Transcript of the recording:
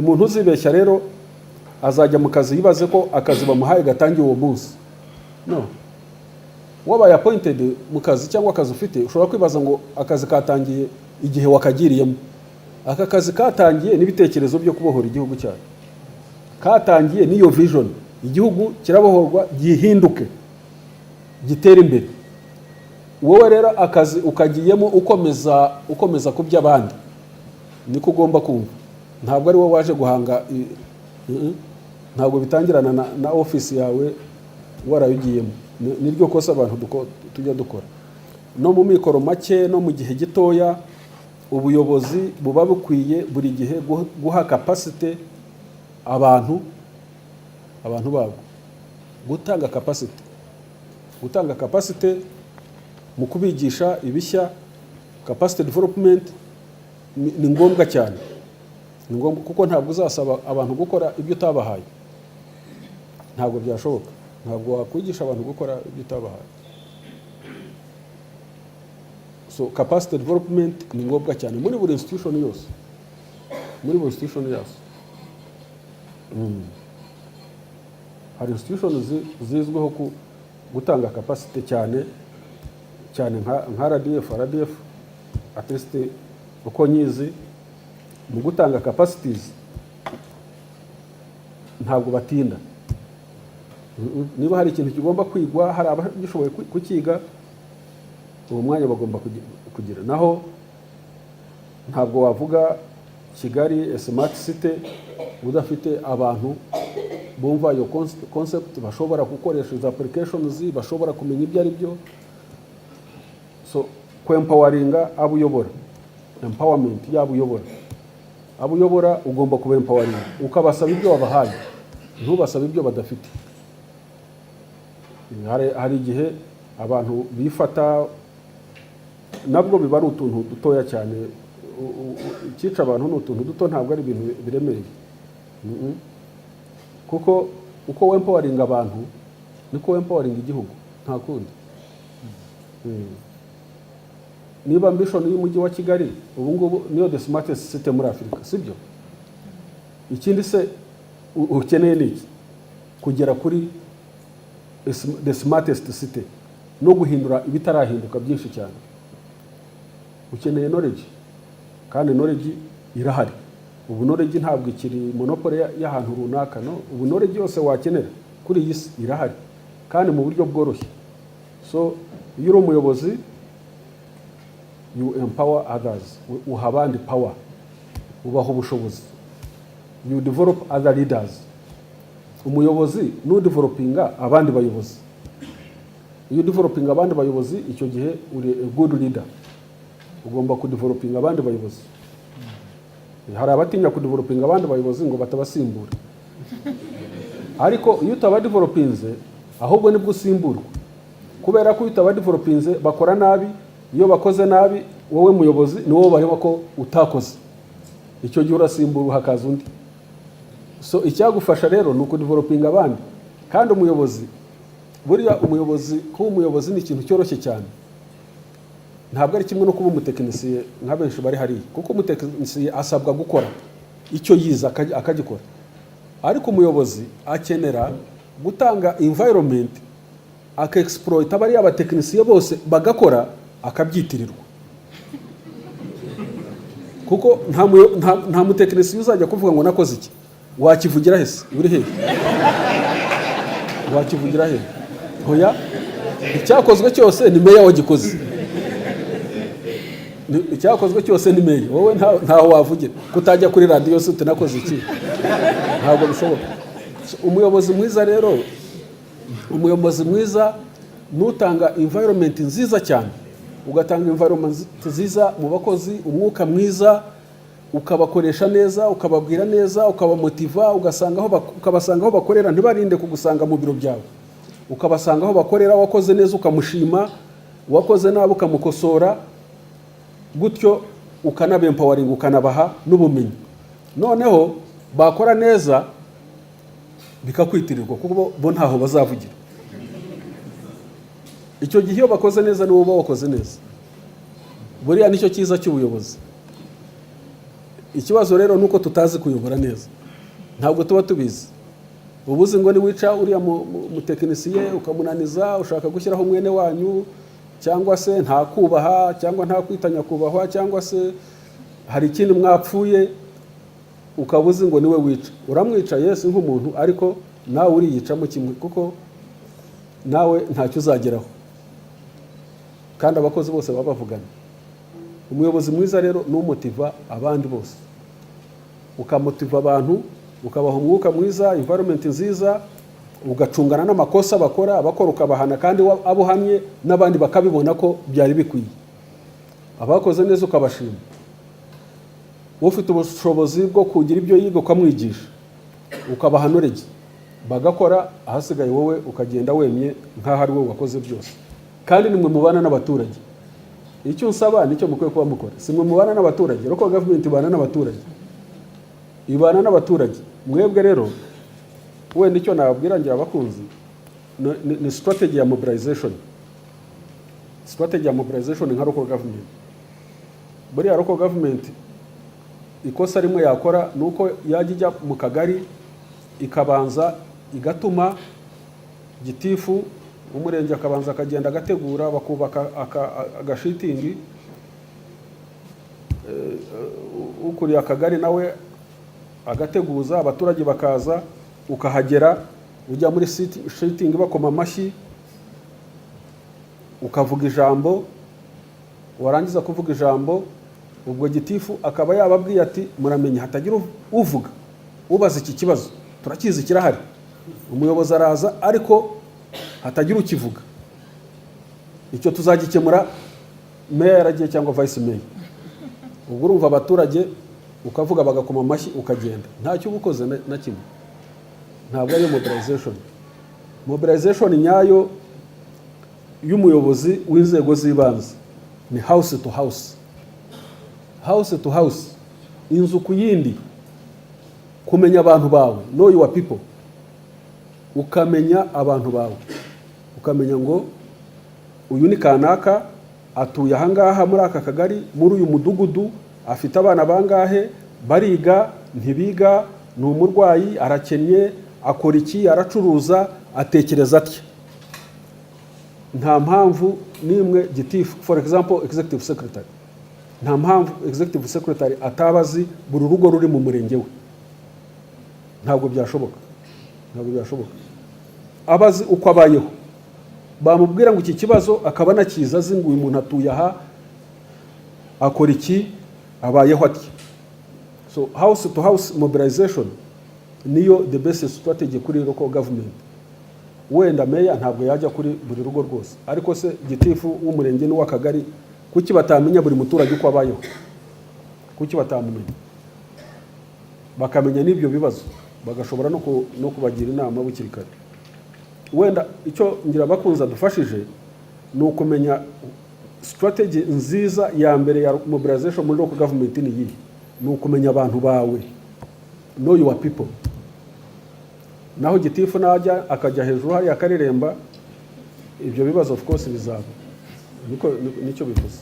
Umuntu uzibeshya rero azajya mu kazi yibaze ko akazi bamuhaye gatangiye uwo munsi. No wabaye appointed mu kazi cyangwa akazi ufite, ushobora kwibaza ngo akazi katangiye igihe wakagiriyemo. Aka kazi katangiye n'ibitekerezo byo kubohora igihugu cyacu, katangiye n'iyo vision. Igihugu kirabohorwa, gihinduke, gitere imbere. Wowe rero akazi ukagiyemo ukomeza ku by'abandi. Niko ugomba kumva. Ntabwo ari wowe waje guhanga. Ntabwo bitangirana na ofisi yawe warayugiyemo. Niryo kosa abantu tujya dukora. No mu mikoro make, no mu gihe gitoya, ubuyobozi buba bukwiye buri gihe guha capacity abantu babwo, gutanga capacity mu kubigisha ibishya. Capacity development ni ngombwa cyane, ni ngombwa, kuko ntabwo uzasaba abantu gukora ibyo utabahaye. Ntabwo byashoboka. Ntabwo wakwigisha abantu gukora ibyo utabahaye. So capacity development ni ngombwa cyane muri buri institution yose, muri buri institution yose. Hari institution zizwiho gutanga capacity cyane cyane, nka RDF. RDF, at least uko nyizi, mu gutanga capacities ntabwo batinda. Niba hari ikintu kigomba kwigwa, hari abagishoboye kukiga, uwo mwanya bagomba kugira. Naho ntabwo wavuga Kigali a smart city udafite abantu bumva iyo concept, bashobora gukoresha izo applications, bashobora kumenya ibyo ari byo. So kwempoweringa abo uyobora, empowerment y'abo uyobora, abo uyobora ugomba kubempoweringa, ukabasaba ibyo wabahaye, ntubasabe ibyo badafite. Hari igihe abantu bifata, nabwo biba ari utuntu dutoya cyane. Icyica abantu ni utuntu duto, ntabwo ari ibintu biremereye. Kuko uko wempoweringa abantu niko wempoweringa igihugu, nta kundi. Niba ambition y'umujyi wa Kigali ubu ngubu niyo the smartest city muri Afurika, sibyo? Ikindi se ukeneye ni iki? Kugera kuri the smartest city no guhindura ibitarahinduka byinshi cyane, ukeneye knowledge, kandi knowledge irahari ubu. Knowledge ntabwo ikiri monopoly y'ahantu runaka. No ubu knowledge yose wakenera kuri iyi si irahari, kandi mu buryo bworoshye. So iyo uri umuyobozi, you empower others, uha abandi power, ubaha ubushobozi, you develop other leaders. Umuyobozi n'udevelopinga abandi bayobozi. Iyo udevelopinga abandi bayobozi, icyo gihe uri a good leader. Ugomba kudevelopinga abandi bayobozi. Hari abatinya kudevelopinga abandi bayobozi ngo batabasimbura, ariko iyo utabadevelopinze, ahubwo nibwo usimburwa, kubera ko iyo utabadevelopinze bakora nabi. Iyo bakoze nabi, wowe muyobozi ni wowe bareba ko utakoze. Icyo gihe urasimburwa, hakaza undi. So icyagufasha rero ni ukudevelopinga abandi. Kandi umuyobozi, buriya umuyobozi, kuba umuyobozi ni ikintu cyoroshye cyane. Ntabwo ari kimwe no kuba umutekinisiye nka benshi bari hariya, kuko umutekinisiye asabwa gukora icyo yize, akagikora, ariko umuyobozi akenera gutanga environment, akexploita bariya abatekinisiye bose bagakora, akabyitirirwa, kuko nta mutekinisiye uzajya kuvuga ngo nakoze iki. Wakivugira hese? Uri hehe? Wakivugira hehe? Hoya, icyakozwe cyose ni meya wagikoze. Icyakozwe cyose ni meya. Wowe ntaho wavugira. Kutajya kuri radiyo se uti iki? Ntabwo bishoboka. So, umuyobozi mwiza rero, umuyobozi mwiza nutanga environment nziza cyane, ugatanga environment nziza mu bakozi, umwuka mwiza, ukabakoresha neza, ukababwira neza, ukabamotiva, ukabasanga aho bakorera, ntibarinde kugusanga mu biro byawe, ukabasanga aho bakorera. Wakoze neza ukamushima, uwakoze nabi ukamukosora, gutyo ukanabempoweringa, ukanabaha n'ubumenyi. Noneho bakora neza bikakwitirirwa, kuko bo ntaho bazavugira. Icyo gihe iyo bakoze neza, niwo uba wakoze neza. Buriya nicyo cyiza cy'ubuyobozi. Ikibazo rero ni uko tutazi kuyobora neza, ntabwo tuba tubizi. Uba uzi ngo niwica uriya mutekinisiye ukamunaniza, ushaka gushyiraho mwene wanyu, cyangwa se nta kubaha, cyangwa nta kwita nyakubahwa, cyangwa se hari ikindi mwapfuye, ukaba uzi ngo niwe wica. Uramwica, yes, nk'umuntu, ariko nawe uriyicamo kimwe, kuko nawe ntacyo uzageraho. Kandi abakozi bose baba bavugana. Umuyobozi mwiza rero ni umotiva abandi bose, ukamotiva abantu, ukabaha umwuka mwiza, environment nziza, ugacungana n'amakosa bakora, abakora ukabahana, kandi abo uhamye n'abandi bakabibona ko byari bikwiye. Abakoze neza ukabashima. Ufite ubushobozi bwo kugira ibyo yiga ukamwigisha, ukabaha knowledge, bagakora. Ahasigaye wowe ukagenda wemye nk'aho ari wowe wakoze byose. Kandi nimwe mubana n'abaturage. Icyo nsaba nicyo mukwiye kuba mukora. Si mwe mubana n'abaturage? Local government ibana n'abaturage, ibana n'abaturage. Mwebwe rero, wenda icyo nababwira, ngira abakunzi, ni strategy ya mobilization. Strategy ya mobilization nka local government, buriya local government ikosa rimwe yakora ni uko yajya ijya mu kagari, ikabanza igatuma gitifu w'umurenge, akabanza akagenda agategura, bakubaka agashitingi, ukuriye akagari nawe agateguza, abaturage bakaza, ukahagera ujya muri shitingi bakoma amashyi, ukavuga ijambo. Warangiza kuvuga ijambo, ubwo gitifu akaba yababwiye ati: "Muramenye hatagira uvuga, ubaza iki kibazo, turakizi kirahari, umuyobozi araza, ariko hatagira ukivuga, icyo tuzagikemura meya yaragiye cyangwa vice meya." Ubwo urumva abaturage, ukavuga bagakoma amashyi, ukagenda, ntacyo uba ukoze na kimwe. Ntabwo ariyo mobilization. Mobilization nyayo y'umuyobozi w'inzego z'ibanze ni house to house, house to house, inzu ku yindi, kumenya abantu bawe, know your people, ukamenya abantu bawe, ukamenya ngo uyu ni kanaka, atuye ahangaha muri aka kagari, muri uyu mudugudu, afite abana bangahe, bariga, ntibiga, ni umurwayi, arakennye, akora iki, aracuruza, atekereza atya. Nta mpamvu n'imwe gitifu, for example executive secretary, nta mpamvu executive secretary ataba azi buri rugo ruri mu murenge we. Ntabwo byashoboka, ntabwo byashoboka. Aba azi uko abayeho, bamubwira ngo iki kibazo akaba anakizi, azi ngo uyu muntu atuye aha, akora iki, abayeho atya. So house to house mobilization niyo the best strategy kuri local government. Wenda meya ntabwo yajya kuri buri rugo rwose, ariko se gitifu w'umurenge n'uw'akagari kuki batamenya buri muturage uko abayeho? Kuki batamumenya, bakamenya n'ibyo bibazo, bagashobora no kubagira inama bukiri kare? Wenda icyo ngira bakunze adufashije ni ukumenya strategy nziza ya mbere ya mobilization muri local government ni iyihe. Ni ukumenya abantu bawe, know your people. Naho gitifu najya akajya hejuru hariya akareremba, ibyo bibazo of course bizaba. Niko nicyo bivuze.